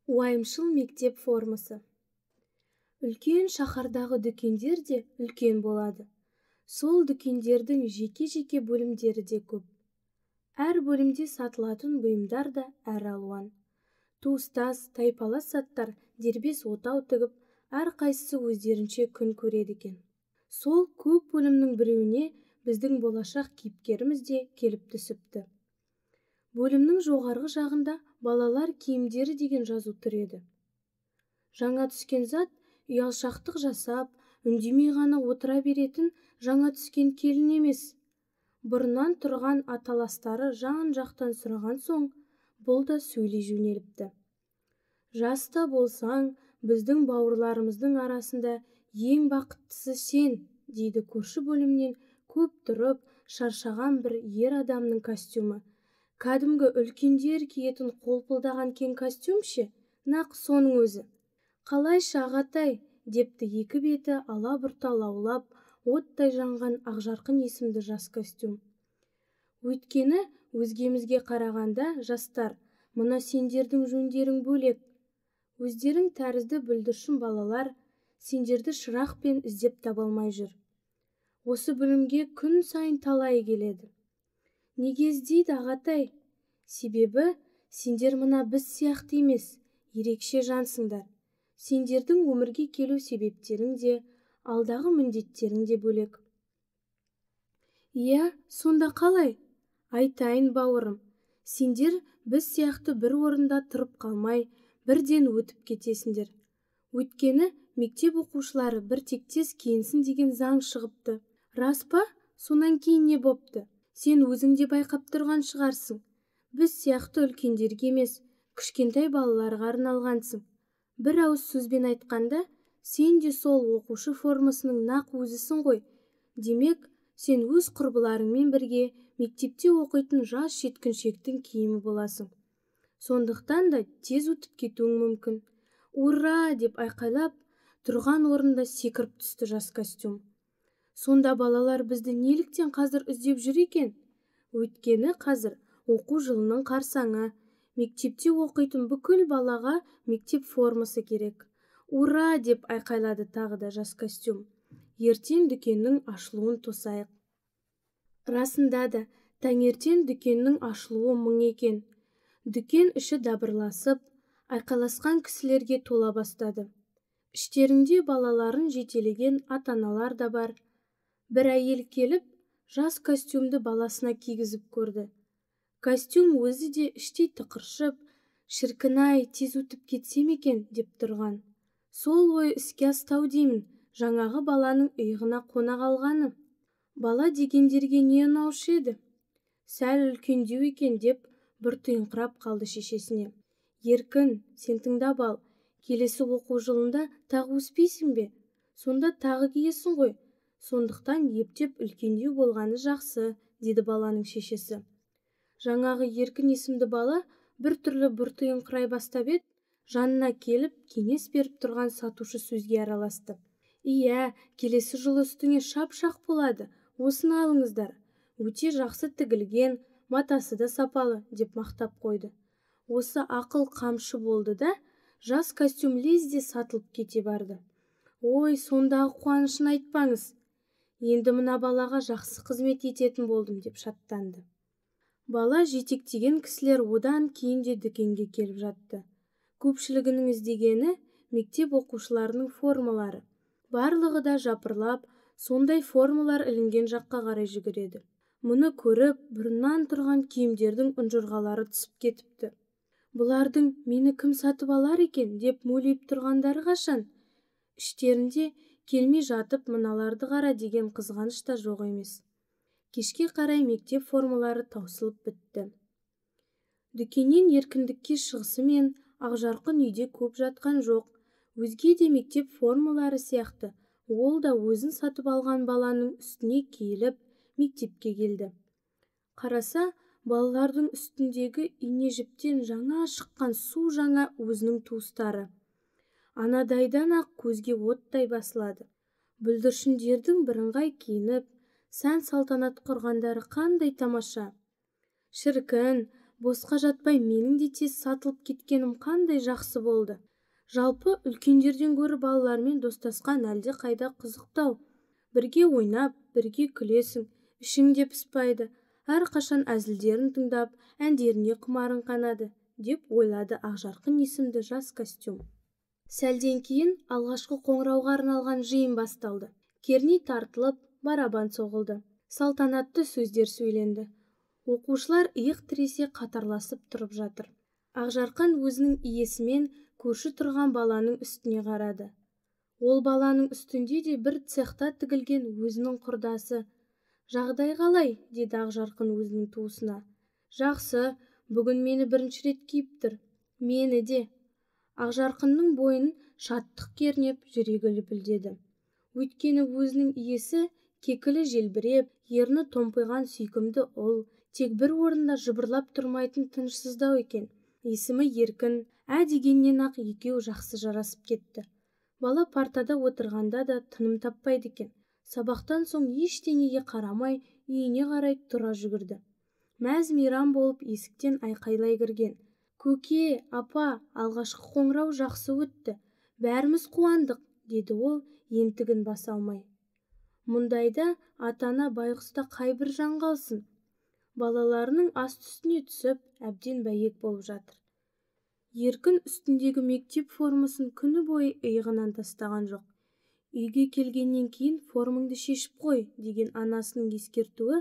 Уайымшыл мектеп формасы. Үлкен шаһардағы дүкендер де үлкен болады. Сол дүкендердің жеке-жеке бөлімдері де көп. Әр бөлімде сатылатын бұйымдар да әр алуан. Туыстас, тайпалас заттар дербес отау тігіп, әрқайсысы өздерінше күн көреді екен. Сол көп бөлімнің біреуіне біздің болашақ кейіпкеріміз де келіп түсіпті. Бөлімнің жоғарғы жағында балалар киімдері деген жазу тұр еді. Жаңа түскен зат ұялшақтық жасап, үндемей ғана отыра беретін жаңа түскен келін емес. Бұрыннан тұрған аталастары жан-жақтан сұраған соң, бұл да сөйлей жөнеліпті. Жас та болсаң, біздің бауырларымыздың арасында ең бақыттысы сен, дейді көрші бөлімнен көп тұрып, шаршаған бір ер адамның костюмі. Кәдімгі үлкендер киетін қолпылдаған кең костюм ше, нақ соның өзі. Қалайша, ағатай, депті екі беті алабұрта лаулап, оттай жанған Ақжарқын есімді жас костюм. Өйткені өзгемізге қарағанда жастар, мына сендердің жөндерің бөлек. Өздерің тәрізді бүлдіршін балалар сендерді шырақпен іздеп таба алмай жүр. Осы бөлімге күн сайын талайы келеді. Неге іздейді, ағатай? Себебі сендер мына біз сияқты емес, ерекше жансыңдар. Сендердің өмірге келу себептерің де, алдағы міндеттерің де бөлек. Иә, сонда қалай? Айтайын, бауырым, сендер біз сияқты бір орында тұрып қалмай, бірден өтіп кетесіңдер. Өйткені мектеп оқушылары бір тектес киінсін деген заң шығыпты. Рас па? Сонан кейін не бопты? Сен өзің де байқап тұрған шығарсың. Біз сияқты үлкендерге емес, кішкентай балаларға арналғансың. Бір ауыз сөзбен айтқанда, сен де сол оқушы формасының нақ өзісің ғой. Демек, сен өз құрбыларыңмен бірге мектепте оқитын жас жеткіншектің киімі боласың. Сондықтан да тез өтіп кетуің мүмкін. Ура! Деп айқайлап, тұрған орнында секіріп түсті жас костюм. Сонда балалар бізді неліктен қазір іздеп жүр екен? Өйткені қазір оқу жылының қарсаңы, мектепте оқитын бүкіл балаға мектеп формасы керек. Ура! Деп айқайлады тағы да жас костюм. Ертең дүкеннің ашылуын тосайық. Расында да, таңертең дүкеннің ашылуы мұң екен. Дүкен іші дабырласып, айқайласқан кісілерге тола бастады. Іштерінде балаларын жетелеген ата-аналар да бар. Бір әйел келіп, жас костюмді баласына кигізіп көрді. Костюм өзі де іштей тықыршып, шіркін-ай, тез өтіп кетсем екен деп тұрған. Сол ой іске асты-ау деймін, жаңағы баланың иығына қона қалғаны. Бала дегендерге не ұнаушы еді? Сәл үлкендеу екен деп бұртиыңқырап қалды шешесіне. Еркін, сен тыңдап ал, келесі оқу жылында тағы өспейсің бе? Сонда тағы киесің ғой. Сондықтан ептеп үлкендеу болғаны жақсы, деді баланың шешесі. Жаңағы Еркін есімді бала бір түрлі бұртиыңқырай бастап еді, жанына келіп, кеңес беріп тұрған сатушы сөзге араласты. Иә, келесі жылы үстіңе шап-шақ болады, осыны алыңыздар. Өте жақсы тігілген, матасы да сапалы, деп мақтап қойды. Осы ақыл қамшы болды да, жас костюм лезде сатылып кете барды. Ой, сондағы қуанышын айтпаңыз. Енді мына балаға жақсы қызмет ететін болдым, деп шаттанды. Бала жетектеген кісілер одан кейін де дүкенге келіп жатты. Көпшілігінің іздегені мектеп оқушыларының формалары. Барлығы да жапырлап, сондай формалар ілінген жаққа қарай жүгіреді. Мұны көріп, бұрыннан тұрған киімдердің ұнжырғалары түсіп кетіпті. Бұлардың мені кім сатып алар екен деп мөлиіп тұрғандары қашан? Іштерінде келмей жатып мыналарды қара деген қызғаныш та жоқ емес. Кешке қарай мектеп формалары таусылып бітті. Дүкеннен еркіндікке шығысымен Ақжарқын үйде көп жатқан жоқ. Өзге де мектеп формалары сияқты, ол да өзін сатып алған баланың үстіне киіліп, мектепке келді. Қараса, балалардың үстіндегі ине жіптен жаңа шыққан су жаңа өзінің туыстары. Анадайдан-ақ көзге оттай басылады. Бүлдіршіндердің бірыңғай киініп, сән салтанат құрғандары қандай тамаша. Шіркін, Босқа жатпай менің де тез сатылып кеткенім қандай жақсы болды. Жалпы үлкендерден гөрі балалармен достасқан әлде қайда қызықтау. Бірге ойнап, бірге күлесің, ішің де пыспайды. Әрқашан әзілдерін тыңдап, әндеріне құмарың қанады, деп ойлады Ақжарқын есімді жас костюм. Сәлден кейін алғашқы қоңырауға арналған жиын басталды. Керней тартылып, барабан соғылды. Салтанатты сөздер сөйленді. Оқушылар иық тіресе қатарласып тұрып жатыр. Ақжарқын өзінің иесімен көрші тұрған баланың үстіне қарады. Ол баланың үстінде де бір цехта тігілген өзінің құрдасы. Жағдай қалай? Деді Ақжарқын өзінің туысына. Жақсы, бүгін мені бірінші рет киіп тұр. Мені де. Ақжарқынның бойын шаттық кернеп, жүрегі лүпілдеді. Өйткені өзінің иесі кекілі желбіреп, ерні томпиған сүйкімді ұл, тек бір орында жыбырлап тұрмайтын тынышсыздау екен. Есімі Еркін, ә дегеннен-ақ екеуі жақсы жарасып кетті. Бала партада отырғанда да тыным таппайды екен. Сабақтан соң ештеңеге қарамай үйіне қарай тұра жүгірді. Мәз-мейрам болып есіктен айқайлай кірген. Көке, апа, алғашқы қоңырау жақсы өтті. Бәріміз қуандық, деді ол ентігін баса алмай. Мұндайда ата-ана байғұста қайбір жан қалсын. Балаларының асты-үстіне түсіп, әбден бәйек болып жатыр. Еркін үстіндегі мектеп формасын күні бойы иығынан тастаған жоқ. Үйге келгеннен кейін формаңды шешіп қой, деген анасының ескертуі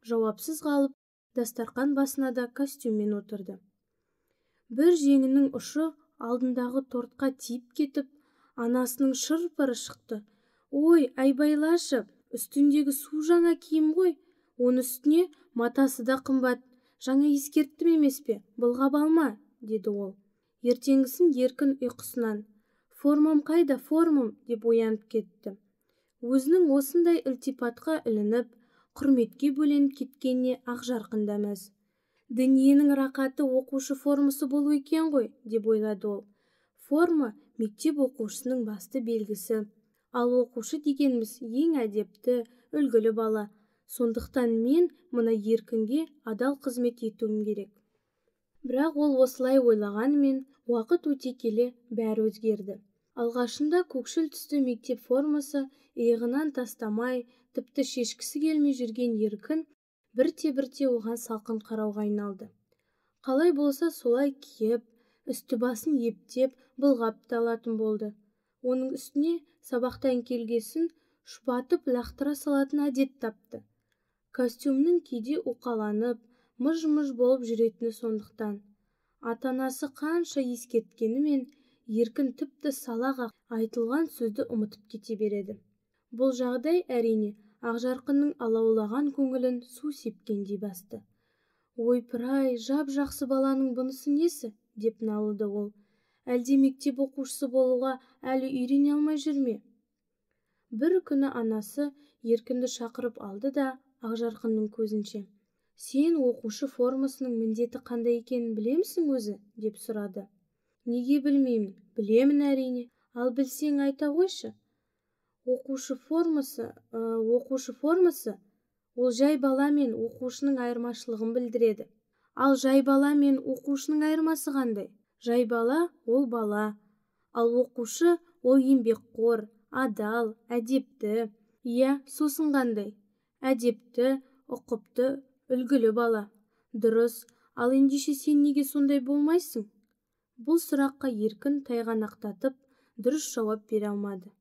жауапсыз қалып, дастарқан басына да костюммен отырды. Бір жеңінің ұшы алдындағы тортқа тиіп кетіп, анасының шыр-пыры шықты. Ой, айбайлашы, үстіндегі су жаңа киім ғой, оның үстіне матасы да қымбат. Жаңа ескерттім емес пе, былғап алма, деді ол. Ертеңгісін Еркін ұйқысынан «Формам қайда, формам?» деп оянып кетті. Өзінің осындай ілтипатқа ілініп, құрметке бөленіп кеткеніне Ақжарқын да мәз. Дүниенің рақаты оқушы формасы болу екен ғой, деп ойлады ол. Форма мектеп оқушысының басты белгісі. Ал оқушы дегеніміз ең әдепті, үлгілі бала. Сондықтан мен мына Еркінге адал қызмет етуім керек. Бірақ ол осылай ойлағанымен, уақыт өте келе бәрі өзгерді. Алғашында көкшіл түсті мектеп формасы иығынан тастамай, тіпті шешкісі келмей жүрген Еркін бірте-бірте оған салқын қарауға айналды. Қалай болса солай киіп, үсті-басын ептеп, былғап та алатын болды. Оның үстіне сабақтан келгесін шұбатып лақтыра салатын әдет тапты. Костюмнің кейде уқаланып, мыж-мыж болып жүретіні сондықтан. Ата-анасы қанша ескерткенімен, Еркін тіпті салақ айтылған сөзді ұмытып кете береді. Бұл жағдай әрине Ақжарқынның алаулаған көңілін су сепкендей басты. Ойпырай, жап-жақсы баланың бұнысы несі? Деп налыды ол. Әлде мектеп оқушысы болуға әлі үйрене алмай жүр ме? Бір күні анасы Еркінді шақырып алды да Ақжарқынның көзінше: Сен оқушы формасының міндеті қандай екенін білемісің өзі? Деп сұрады. Неге білмеймін? Білемін әрине. Ал білсең айта қойшы. Оқушы формасы ол жай бала мен оқушының айырмашылығын білдіреді. Ал жай бала мен оқушының айырмасы қандай? Жай бала ол бала, ал оқушы ол еңбекқор, адал, әдепті. Иә, сосын қандай? Әдепті, ұқыпты, үлгілі бала. Дұрыс, ал ендеше сен неге сондай болмайсың? Бұл сұраққа Еркін тайғанақтатып, дұрыс жауап бере алмады.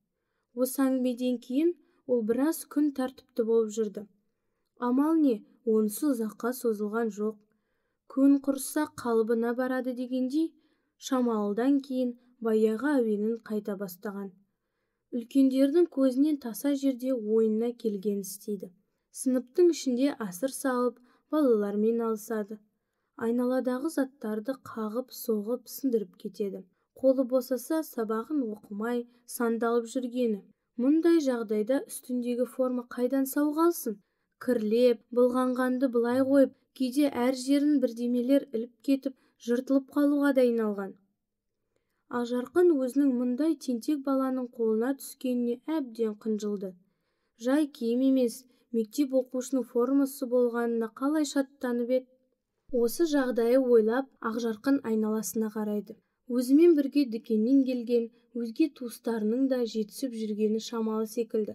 Осы әңгімеден кейін ол біраз күн тәртіпті болып жүрді. Амал не, онысы ұзаққа созылған жоқ. Көн құрса қалыбына барады дегендей, шамалыдан кейін баяғы әуенін қайта бастаған. Үлкендердің көзінен таса жерде ойынына келген істейді. Сыныптың ішінде асыр салып, балалармен алысады. Айналадағы заттарды қағып, соғып, сындырып кетеді. Қолы босаса, сабағын оқымай, сандалып жүргені. Мұндай жағдайда үстіндегі форма қайдан сау қалсын? Кірлеп, былғанғанды былай қойып, кейде әр жерін бірдемелер іліп кетіп, жыртылып қалуға да айналған. Ақжарқын өзінің мұндай тентек баланың қолына түскеніне әбден қынжылды. Жай киім емес, мектеп оқушының формасы болғанына қалай шаттанып еді. Осы жағдайы ойлап, Ақжарқын айналасына қарайды. Өзімен бірге дүкеннен келген өзге туыстарының да жетісіп жүргені шамалы секілді.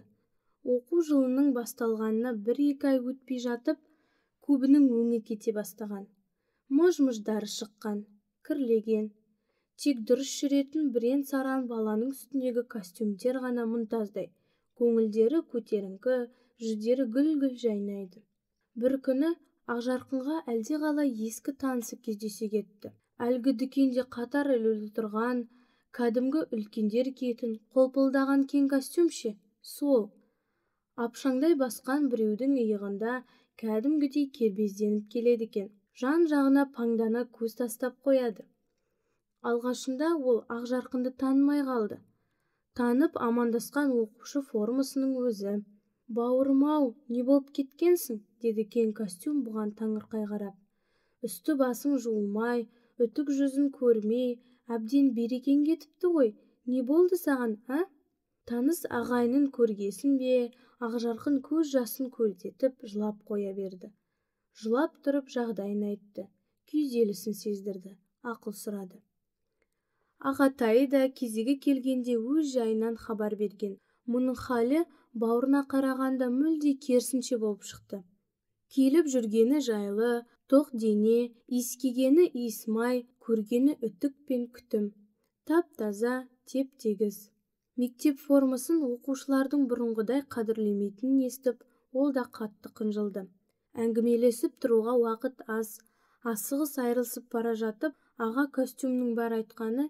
Оқу жылының басталғанына 1-2 ай өтпей жатып, көбінің өңі кете бастаған. Мыж-мыждары шыққан, кірлеген. Тек дұрыс жүретін бірен-саран баланың үстіндегі костюмдер ғана мұнтаздай, көңілдері көтеріңкі, жүздері гүл-гүл жайнайды. Бір күні Ақжарқынға әлдеқалай ескі танысы кездесе кетті. Әлгі дүкенде қатар ілулі тұрған, кәдімгі үлкендер киетін қолпылдаған кең костюм ше, сол. Апшаңдай басқан біреудің иығында кәдімгідей кербезденіп келеді екен. Жан-жағына паңдана көз тастап қояды. Алғашында ол Ақжарқынды танымай қалды. Танып амандасқан оқушы формасының өзі. Бауырым-ау, не болып кеткенсің, деді кең костюм бұған таңырқай қарап. Үсті басың жуылмай, үтік жүзін көрмей, әбден берекең кетіпті ғой, не болды саған, а? Таныс ағайынын көргесін бе, Ақжарқын көз жасын көлдетіп жылап қоя берді. Жылап тұрып жағдайын айтты, күйзелісін сездірді, ақыл сұрады. Ағатайы да кезегі келгенде өз жайынан хабар берген. Мұның халі бауырына қарағанда мүлде керісінше болып шықты. Келіп жүргені жайлы, тоқ дене, иіскегені иісмай, көргені үтік пен күтім. Тап-таза, теп-тегіс. Мектеп формасын оқушылардың бұрынғыдай қадірлемейтінін естіп, ол да қатты қынжылды. Әңгімелесіп тұруға уақыт аз, асығыс айырылысып бара жатып, аға костюмнің бар айтқаны: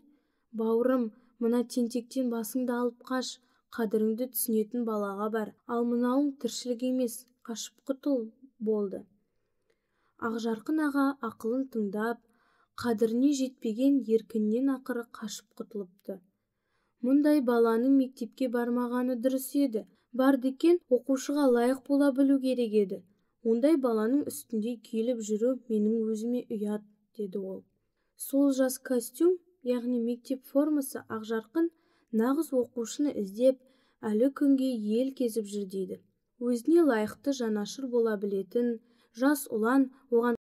«Бауырым, мына тентектен басыңды алып қаш, қадіріңді түсінетін балаға бар, ал мынауың тіршілік емес, қашып құтыл» болды. Ақжарқын аға ақылын тыңдап, қадіріне жетпеген еркіннен ақыры қашып құтылыпты. Мұндай баланың мектепке бармағаны дұрыс еді. Барды екен, оқушыға лайық бола білу керек еді. Ондай баланың үстінде киіліп жүру менің өзіме ұят, деді ол. Сол жас костюм, яғни мектеп формасы Ақжарқын нағыз оқушыны іздеп, әлі күнге ел кезіп жүр дейді. Өзіне лайықты жанашыр бола білетін жас ұлан оған